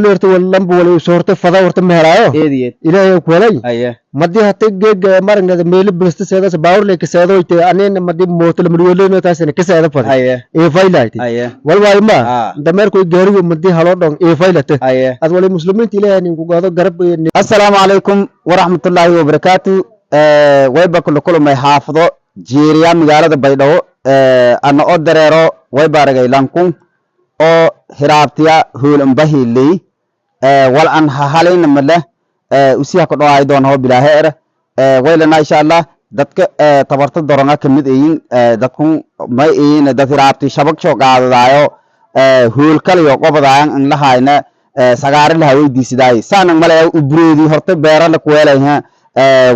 Horta lamba wala soo horta fada horta ma helaayo. Eediyeed. Ilaahay ku helay. Madi hata geega marangnada meelo bilasta seedas baawur ka seedo ite anina madi mooto lama taasina ka seeda fada ee faylayti. Wal waay ma dameerku gaarigu madi halo dhon ee faylate. Ad wali muslimiinta Ilaahay nin ku gaado garab. Assalaamu calaykum waraxmatullaahi wabarakaatu. Wayba kula kulmay xaafado Jeeriya, magaalada Baydhabo. Ana oo dareero wayba aragay lankun oo hiraabtiya hool ambahiley wal an hahalayna male usiha ku dhawaay doona ho bilaahe ere. Waylana insha Allah dadka tabarta doronga kamid eyin. Dadkun may eyin dad hiraabti shabag soo qaadadaayo, hool kaliyo qobadaayan an lahayna sagaare laha weydiisidaay saanan malaya ubreedi horta beera la kuweelayha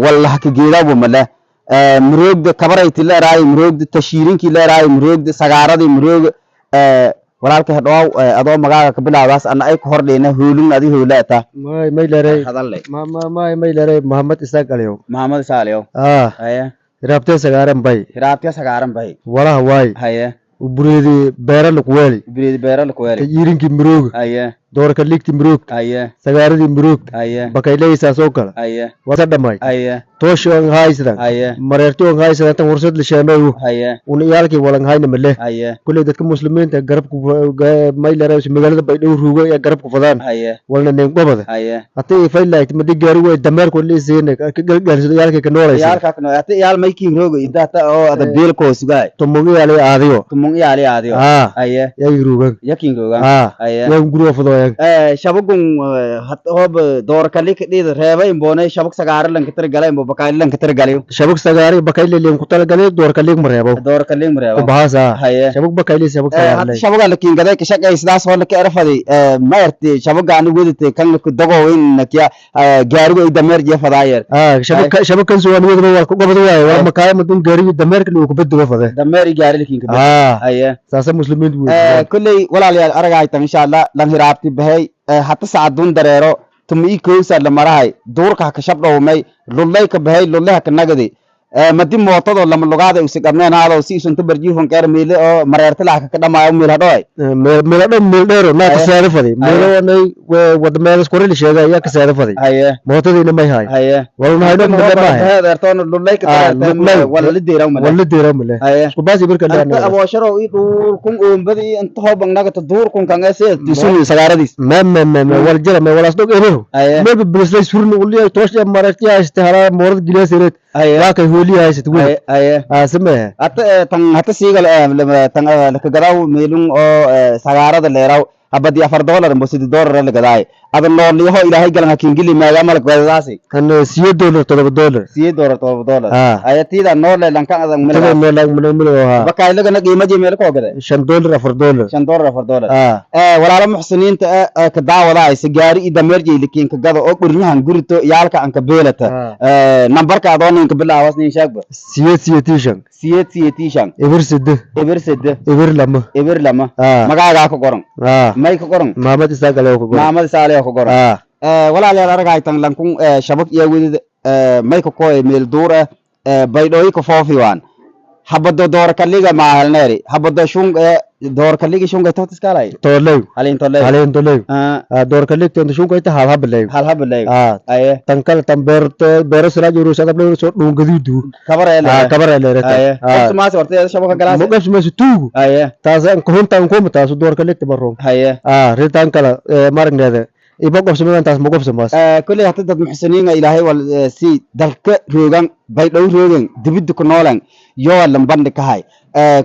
wala ka geedaabo male. Muroogda kabarayti leeraay, muroogda tashiirinkii leeraay, muroogda sagaaradii murooga. Walaalka hadhoow, adoo magaaga ka bilaawdaas ana ay ku hordhayna hoolin adi hoolaata. May may leeray. Hadalle. Ma ma may may leeray Muhammad Isaaq Aliyow. Maxamed Saaliyow. Ah. Hiraabtee sagaaran bay. Hiraabtiya sagaaran bay. Walaha waay. Ubureedi beera lakuweeli. Ubreedi beera la kuweeli. Tajiirinkii murooga. Doorka ligti muroog. Sagaaradii muroog. Bakaylaysaas oo kale. Wasa dhamay. Tooshi on haysadan. Mareerti on haysadan tan warsad la sheenoyu. Una iyaalkii walan hayna male. Kuley dadka muslimiinta garabku may leeray magaalada Baydhabo ruuga ee garabku fadaan. Walna nin gobada. Hatii faylayt madi gaari way dameerku liisiin ka galgaalsado iyaalkii ka noolaysa. Iyaalka kuno hata iyaal maykiin rooga idata oo ada beelkoo sugaay. Tomogi iyaalay aadiyo. Tumung iyaali aadiyo. Ah. Yay ruugan. Yakin roogan. Ah. Yay guriga fadooyan. Shabagun hoob doorkali kadhiida reeba imboonay shabag sagaara lanka tirgalay imbo bakaali lanka tirgalayo. Shabag sagaari bakayle leen ku talagalay doorka liig mareebo. Doorkali mareebo. Kubahaasa. Shabag bakayle shabag sagaari. Hata shabaga lakin gaday ka shaqay sidaas oo laka erfaday ma erti shabaga ani wedite kan ku dagowin nakiya gaarigo ay dameer jeefadaayer. Ah, shabag shabag kan suwan wadaba waa ku gobada waaye waa makaaya madun gaariga dameerka lagu kubadigo fade. Dameer iyo gaari lakin ka. Ah. Saasa muslimiintu wey. Kolley walaalayaal aragaytan insha Allah lan hiraabti bahay hata sacadun dareero tuma ii kowsa la marahay duurka haka shabdhowmay lullay ka bahay lullay haka nagadi madi mootado lama lugaada usi qabneen haado si isunta barjiifon keer miile oo mareerta laha ka dhamaayo miil hadhoay. Meelo dhan meel dheero naa ka seeda faday meelo wanay wadameedas korili sheegay ayaa ka seeda faday. Mootadiina may hay. Walna hayno male maahay. Deertoona lullay ka Ah, lullay. Wala la deeraw male. Wala deero male. Isku baasi marka anta leena. Aboosharow ii dhuurkun oombada ii inta hoobang nagata duurkun kan ese tusun sagaaradiis. Me me me me wal jira me walaas dog ebeho. Meel bilisay surni uliya toosh ya mararti hayste hala moorad giliyasereed. Waa kay hooliya haysat weli. Ah, samehe. Hata tan hata siigal tan lakagadaw meelun oo sagaarada leeraw habadi $4 mbo $8 lagadaay ada nooliyaho Ilaahay galan hakingili maadaama lakagadaasi. Kan $8, $7. $8, $7. Ah. Tida noole lankan adan Todoba mele. Meel meel meel ha. Bakaylagana qiimadii meel koo gade. $5, $4. $5, $4. Ah. Walaalo muxsiniinta ka daawada ayse gaari iyo dameer jeylikiin ka gada oo dhurnyahan gurito iyaalka anka beelata. Nambarka adoo ninka bilaawas nin sheegba. 8 8 5. 8 8 5. 0 8. 0 8. 02. 02. Ah. Magaagaa ka qoran? Ah. May ka qoran? Maxamed Isaaq Aliyow ka qoran. Maamad Saale ka qoran. Ah. Walaalayaal aragaytan lankun shabag iyo wedid may ka koy meel duur ah Baydhooyi ka foofi waan habado doorkaliga maahalneeri habado shung doorkaligi shungay totiskaalay. Tooley. Halintoley. Haleen tooley. Ah, doorka ligta inta shunka inta hal habaley. Hal habaley. Ah. Tan kale tan beerto beero sala jiro sada bleeyo soo dhungaduudu. Kabar. Ah, kabar leereta. Ah. Qofta horta shabaka galaas. Muqabs ma tuugu. Taas an kuhunta an kuma taas doorka ligta baro. Ah, ritan kale maragneeda iba qobsamadan taas ma qobsamaas. Kolley hata dad muxsiniinga Ilaahay wal si dalka roogan Baydhow roogan dibidda ku noolan yoo lambandhi kahay.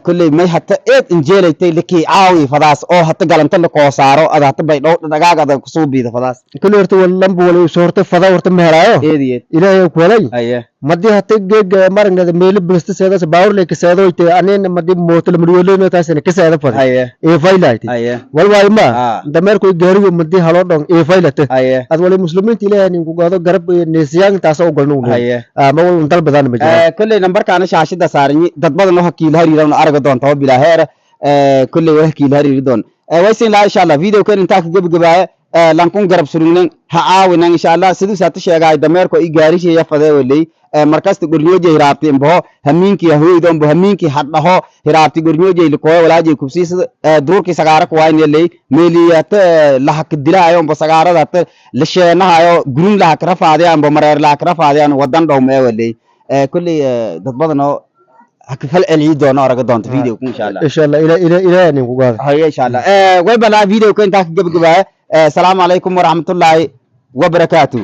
Kolley may hata eed injeelaytay likii caawi fadaas oo hata galanta la koo saaro ada hata Baydhow dhagaag ada kusoo biida fadaas. Kulli horta lamba wala soo horta fada horta ma helaayo. Eediyeed. Ilaahay ku helay. Madi hata geega maragneeda meelo bilasta seedas baawur le ka seedo ite anina madi mooto lama weelena taasina ka seeda fada. Ee faylayti. Wal waay ma Ah. dameerku gaarigu madi halo dhon ee faylate. Ad wali muslimiinta Ilaahay nin ku gaado garab neesiyaan taas oo galno. Ah, ma wal dal badan ma jira. Kolley nambarkaana shaashida saaranyi dad badan oo hakiila hariiran araga doonta oo bilaa heer kolley waa hakiila hariiri doon. Waysin laa insha Allah video kan intaa ka gebagabaaya lankun garab surugnan ha caawinan insha Allah siduu saata sheegaay dameerko i gaarisheeya fadee waley. Markasta gornyoojay hiraabti imbaho, hamiinkii hooydo imbo, hamiinkii hadhaho hiraabti gornyoojay likooyo, walaajay kubsiisada duurkii sagaara kuwayneley meeliyata lahaka dilaayo imbo, sagaarada hata lasheenahayo, gurun lahaka rafaadaya imbo, mareer lahaka rafaadayan wadan dhow meewaley. Kulley dad badan oo haka fal celiyi doono araga doonta video ku, insha Allah. Insha Allah, ila ila ilaahay nin ku gaada. Haye, insha Allah. Way balaa video ka intaa ka gabagabaaya. Asalaamu calaykum waraxmatullaahi wabarakaatu.